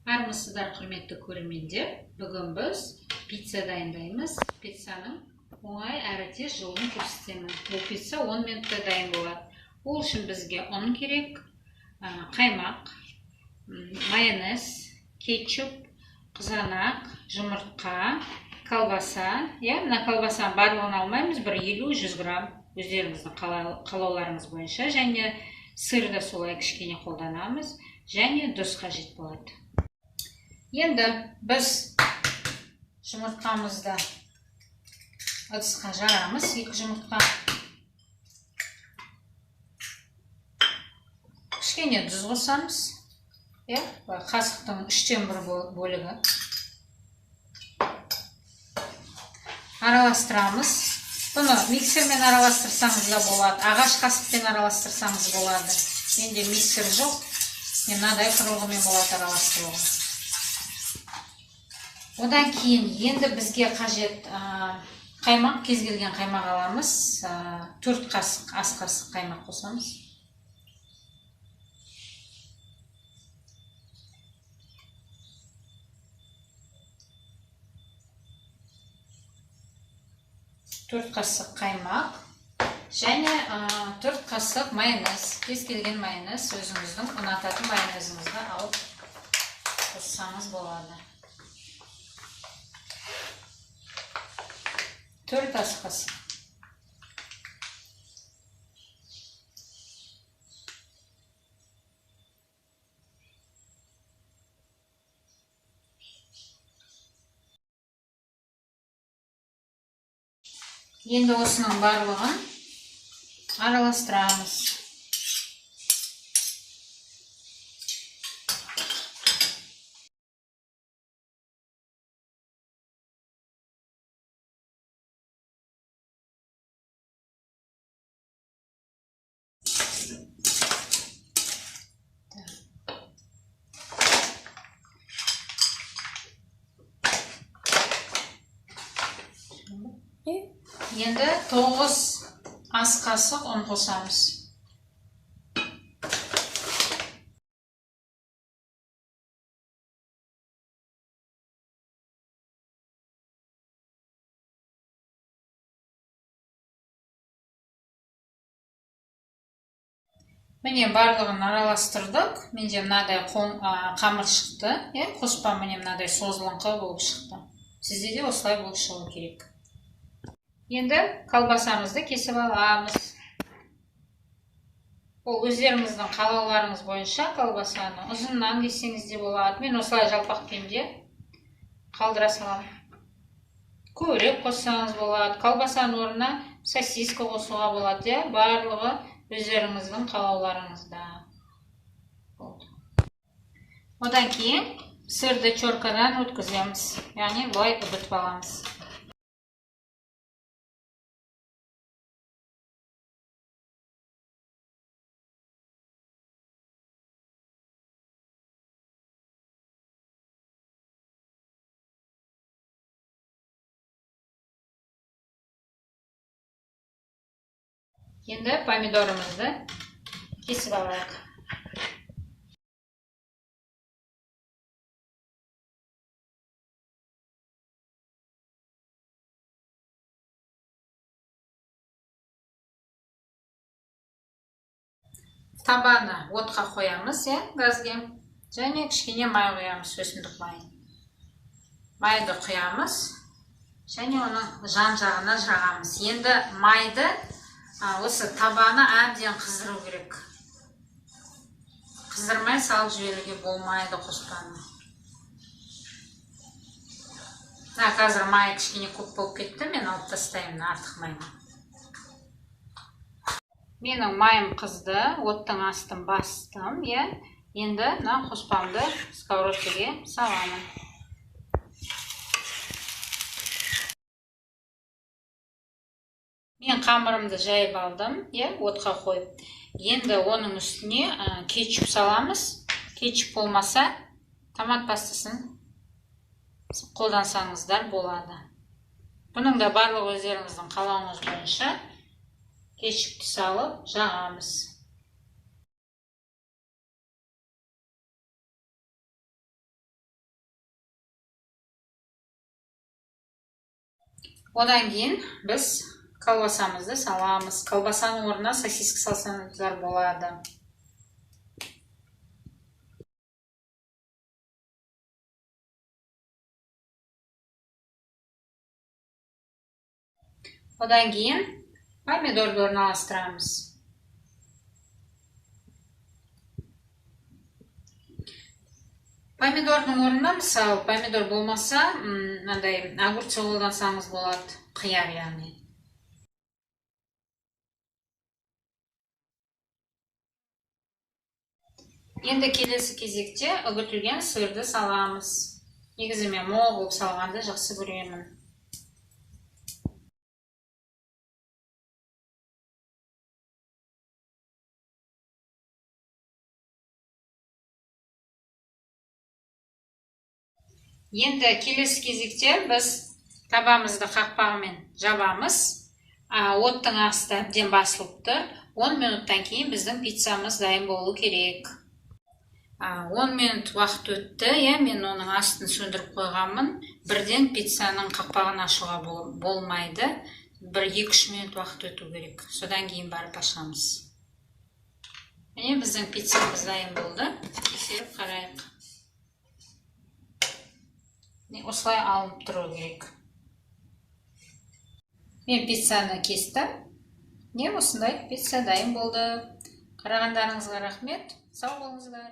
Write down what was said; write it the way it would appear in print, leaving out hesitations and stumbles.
Армысыздар, құрметті көрермендер! Бүгін біз пицца дайындаймыз. Пиццаның оңай әрі тез жолын көрсетемін. Бұл пицца 10 минутта дайын болады. Ол үшін бізге ұн керек, қаймақ, майонез, кетчуп, қызанақ, жұмыртқа, колбаса. Иә, мына колбасаның барлығын алмаймыз, бір 50-100 грамм өздеріңіздің қалауларыңыз бойынша, және сыр да солай кішкене қолданамыз, және тұз қажет болады. Енді біз жұмыртқамызды ыдысқа жарамыз, 2 жұмыртқа. Кішкене тұз қосамыз, иә, қасықтың 1/3 бөлігі. Араластырамыз. Бұны миксермен араластырсаңыз да болады, ағаш қасықпен араластырсаңыз болады. Менде миксер жоқ, мен мынадай құрылғымен болады араластыруға. Одан кейін енді бізге қажет қаймақ, кез келген қаймақ аламыз. 4 қасық, ас қасық қаймақ қосамыз. 4 қасық қаймақ және 4 қасық майонез. Кез келген майонез, өзіңіздің ұнататын майонезіңізді алып қоссаңыз болады. 4 ас қасық. Енді осының барлығын араластырамыз. Енді 9 ас қасық ұн қосамыз. Міне, барлығын араластырдық. Менде мынадай қамыр шықты, иә, қоспа міне мынадай созылыңқы болып шықты. Сізде де осылай болып шығу керек. Енді колбасамызды кесіп аламыз. Ол өздеріңіздің қалауларыңыз бойынша колбасаны ұзыннан кессеңіз де болады. Мен осылай жалпақ күйінде қалдыра саламын. Көбірек қоссаңыз болады. Колбасаның орнына сосиска қосуға болады, иә, барлығы өздеріңіздің қалауларыңызда. Болды. Одан кейін сырды чоркадан өткіземіз. Яғни былай үгітіп аламыз. Енді помидорымызды кесіп алайық. Табаны отқа қоямыз, иә, газге. Және кішкене май құямыз, өсімдік майын. Майды құямыз және оның жан-жағына жағамыз. Енді майды осы табаны әбден қыздыру керек. Қыздырмай салып жіберуге болмайды қоспаны. Мына қазір май кішкене көп болып кетті, мен алып тастаймын артық майын. Менің майым қызды, оттың астын бастым, иә. Енді мына қоспамды сковородкаға саламын. Мен қамырымды жайып алдым, иә, отқа қойып. Енді оның үстіне кетчуп саламыз. Кетчуп болмаса, томат пастасын қолдансаңыздар болады. Бұның да барлығы өздеріңіздің қалауыңыз бойынша. Кетчупті салып жағамыз. Одан кейін біз колбасамызды саламыз. Колбасаның орнына сосиска салсаңыздар болады. Одан кейін помидорды орналастырамыз. Помидордың орнына, мысалы, помидор болмаса, мынандай огурцы қолдансаңыз болады, қияр яғни. Енді келесі кезекте үгітілген сырды саламыз. Негізі мен мол қылып салғанды жақсы көремін. Енді келесі кезекте біз табамызды қақпағымен жабамыз. Оттың асты әбден басылып тұр. 10 минуттан кейін біздің пиццамыз дайын болу керек. 10 минут уақыт өтті, иә, мен оның астын сөндіріп қойғанмын. Бірден пиццаның қақпағын ашуға болмайды. Бір 2-3 минут уақыт өту керек. Содан кейін барып ашамыз. Міне біздің пиццамыз дайын болды. Тексеріп қарайық. Осылай алынып тұру керек. Мен пиццаны кестім. Міне осындай пицца дайын болды. Қарағандарыңызға рахмет. Сау болыңыздар.